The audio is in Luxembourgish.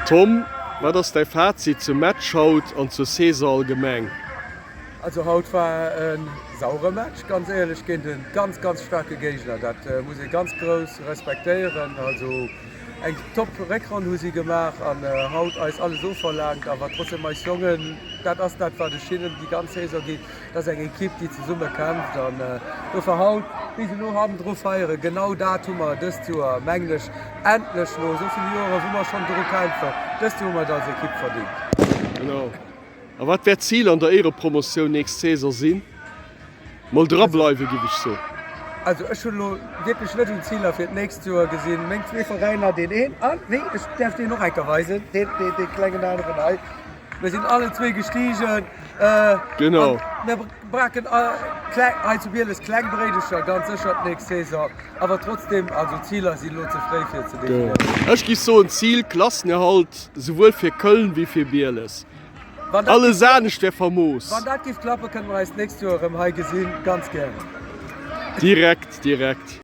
Tom, wat ass däi Fazit zum Match haut an zur Saison allgemeng? Also haut war e sauere Match, ganz éierlech, géint e ganz, ganz staarke Géigner. Dat muss ee ganz grouss respektéieren. Also eng top Réckronn hu si gemaach an haut eis alles ofverlaangt. Awer trotzdem eis Jongen, dat ass dat wat ech hinnen déi ganz Saison ginn, dat ass eng Ekipp déi zesumme kämpft an dofir haut bis elo hannendru feieren. Genau dat hu mer dëst Joer, mengen ech, endlech no esou ville Joeren wou mer schonn dru kämpfen, dëst Joer hu mer et als Ekipp verdingt. Genau. A wat wäert d'Zil an der Éierepromotioun nächst Saison sinn? Mol dra bleiwen, giff ech soen. Also ech hunn elo wierklech net un Ziler fir d'nächst Joer gesinn. Meng zwee Veräiner, deen een an, wéi, ech däerf deen och eng Kéier weisen, deen, deen, dee klengen aneren hei, mir sinn allen zwee gestigen. Genau. An mir braken kleng, hei zu Bieles kleng Bréidecher, ganz sécher d'nächst Saison. Awer trotzdem, also Ziler sinn elo ze fréi fir ze definéieren. Ech giff soen, Zil Klassenerhalt, souwuel fir Köln wéi fir Bieles. Alles anescht wär famos. Wann dat giff klappen, kënne mer eis d'nächst Joer erëm hei gesinn. Ganz gären. Direkt, direkt.